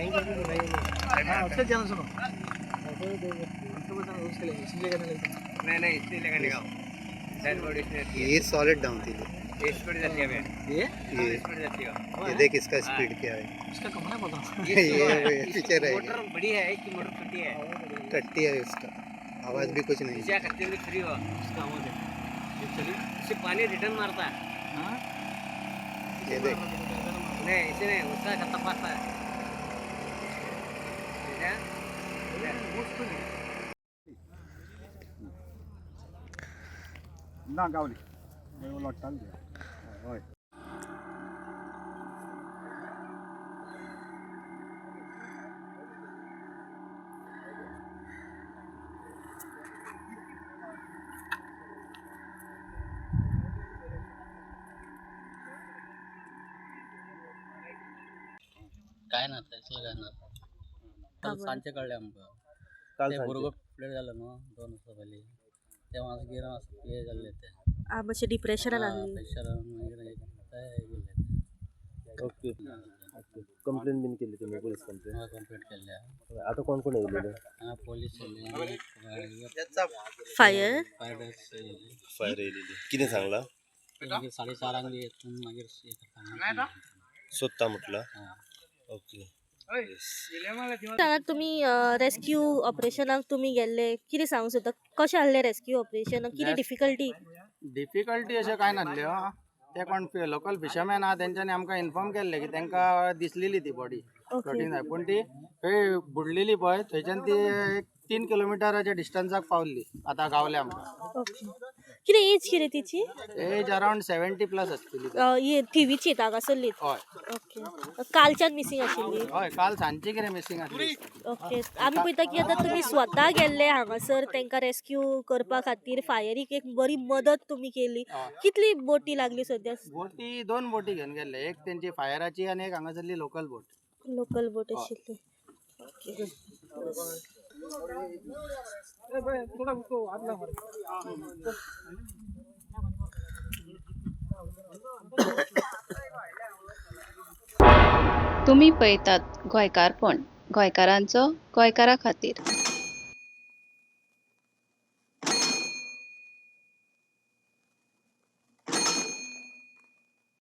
नहीं नहीं, इससे लगाने का डेड बॉडी इसमें रहती है। ये सॉलिड डाउन थी। ये स्पीड जाती है बे। ये स्पीड जाती है। ये देख, इसका स्पीड क्या है। उसका कम है पता। ये ये स्लो है। ये इसकी पीछे रहेगी। मोटर बड़ी है, इसकी मोटर छोटी है। टट्टी है, उसका आवाज भी कुछ नहीं। इसे खर्चे में फ्री हो। उसका आवाज है, ये चली। इसे पानी रिटर्न मारता है। हाँ। ये देख। नहीं, इसे नहीं, उसका खत्ता पास है। ठीक है? ना गावली लोट्टाली, हय। काय ना, तसलं काय ना, काल सांजचे कळ्ळें आमकां। ते भुरगो प्लेट जालो न्हू 2 वर्सां पयलीं, ते मातसो कितें मातसो हें जाल्लें तें। आ, मातशें डिप्रेशनान आसली। प्रेशरान मागीर ते हे गेल्ले ते। ओके, कंप्लेन बीन केली तुम्ही? Police complaint? हय, कंप्लेंट केल्ली आहा। आता कोण कोण येयलेले? हांगा पोलीस येयले। फायर फायर येयले। फायर येयलेली, कितें सांगला? ते मागीर 4:30 बी येता, मागीर हे करता। सोदता म्हटलं। हा. ओके। हांगा तुमी रेस्क्यू ऑपरेशनाक तुमी गेल्ले, कितें सांगूंक सोदता? कशें आहलें रेस्क्यू ऑपरेशन? कितें डिफिकल्टी? डिफिकल्टी अशें कांय नासल्यो। ते कोण लोकल फिशरमॅन आहा, तेंच्यांनी आमकां इन्फॉर्म केल्लें की तांकां दिसलेली ती बॉडी फ्लोटींग जाय, पूण ती थंय बुडलेली पळय, थंयच्यान ती एक 3 किलोमिटराच्या डिस्टन्साक पावल्ली, आतां गावले आमकां। ओके, कितें एज कितें तिची? एज अरावंड 70+ आसतली। ही थिवीची हांगासरलीच? हय। ओके, कालच्यान मिसींग आशिल्ली? हय, काल सांजची कितें मिसींग आसली। ओके, आमी पळयता की आतां तुमी स्वता गेल्ले हांगासर तांकां रेस्क्यू करपा खातीर, फायरीक एक बरी मदत तुमी केली। हय। कितली बोटी लागली सद्या? बोटी, दोन बोटी घेवन गेल्ले, एक तेंची फायराची आनी एक हांगासरली लोकल बोट। लोकल बोट आशिल्ली, ओके। तुमी पळयतात गोंयकारपण, गोंयकारांचो गोंयकारा खातीर।